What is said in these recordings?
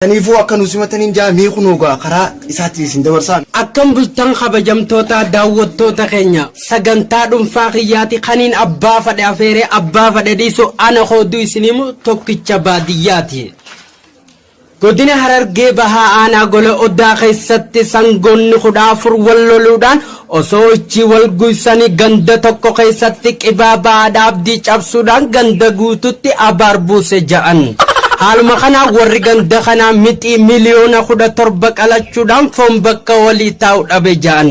Saniifuu akka nu simataniin jaa mee kunoo gaa karaa isaatti isin dabarsaa. Akkam bultan kabajamtoota daawwattoota keenya sagantaa dhunfaa kiyyaati kaniin abbaa fadhe afeeree abbaa fadhe dhiisu ana kooduu isin himu tokkicha baadiyyaati. Godina Harargee Bahaa Aanaa Gola Odaa keessatti sangoonni 14 wal loluudhaan osoo ichi wal guysanii ganda tokko keessatti qibaa bahaadha abdii cabsuudhaan ganda guututti abaar buuse ja'an. Haaluma kanaan warri ganda kanaa mixii miliyoona 17 qalachuudhaan foon bakka walii taa'u dhabe ja'an.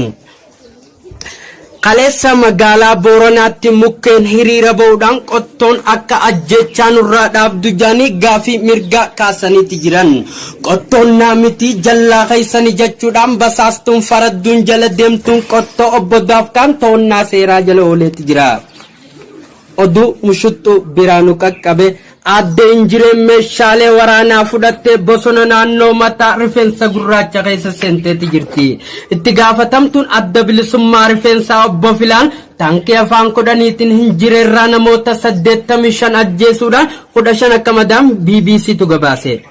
Kaleessa magaalaa Booranaatti mukkeen hiriira ba'uudhaan qottoon akka ajjeechaa nurraa dhaabdu jedhanii gaafii mirgaa kaasaniiti jiran. Qottoon naa miti jallaa keessani jechuudhaan basaastuun faradduun jala deemtuun qottoo obbo Daafkaan to'annaa seeraa jala ooleeti jira. Oduu Mushuxxuu biraa nu qaqqabe Aadde Injireen meeshaalee waraanaa fudhattee bosona naannoo mataa rifeensa gurraacha keessa seenteeti jirti. Itti gaafatamtuun adda bilisummaa rifeensaa obbo Filaan taankii afaan kudhaniitiin Hinjireerraa namoota 85 ajjeesuudhaan 15 akka madaan BBCtu gabaase.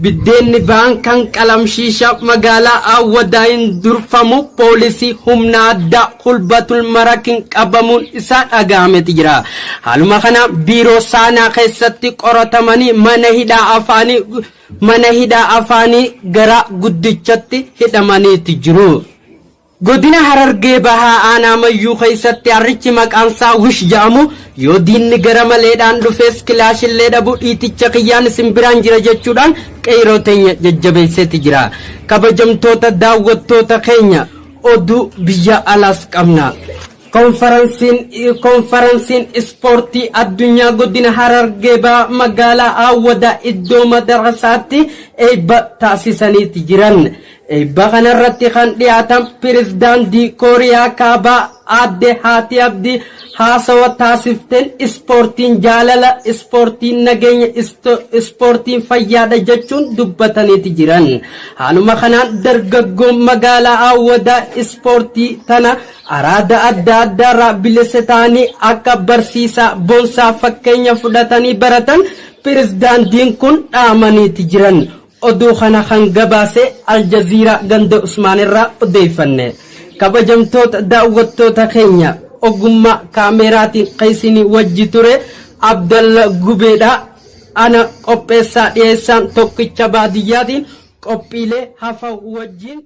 Biddeenni ba'an kan qalamshiisha magaalaa Awwadaayin durfamu poolisii humna addaa Hulbatul Marakin qabamuun isaa dhaga'ameeti jira. Haaluma kanaan biiroo saanaa keessatti qoratamanii mana hidhaa afaanii mana hidhaa afaanii gara guddichatti hidhamaniiti jiru. Godina Harargee Bahaa Aanaa Mayyuu keessatti harrichi maqaansaa Wish jedhamu yoo diinni gara maleedhaan dhufees kilaashillee dhabu dhiiticha kiyyaan isin biraan jira jechuudhaan qeeyroo teenya jajjabeesseeti jira. Kabajamtoota daawwattoota keenya oduu biyya alaas qabna. Konfaransiin Konfaransiin Ispoortii Addunyaa Godina Harargee Bahaa Magaalaa Aawwadaa iddoo madarasaatti eebba taasisaniiti jiran. Eebba kanarratti kan dhiyaatan Pirezidaantii Kooriyaa Kaabaa Aadde Haatii Abdii haasawa taasifteen ispoortiin jaalala, ispoortiin nageenya, ispoortiin fayyaadha jechuun dubbataniiti jiran. Haaluma kanaan dargaggoon magaalaa Aawwadaa ispoortii tana araada adda addaarraa bilisa ta'anii akka barsiisaa boonsaa fakkeenya fudhatanii baratan pirezidaantiin kun dhaamaniiti jiran. Oduu kana kan gabaase Aljaziiraa ganda Usmaan irraa odeeffanne. Kabajamtoota daawwattoota keenya ogummaa kaameeraatiin kan isinii wajji ture Abdalla Gubeedha. Ana qopheessaa dhiyeessaan tokkicha baadiyyaatiin qophiilee hafan wajjin.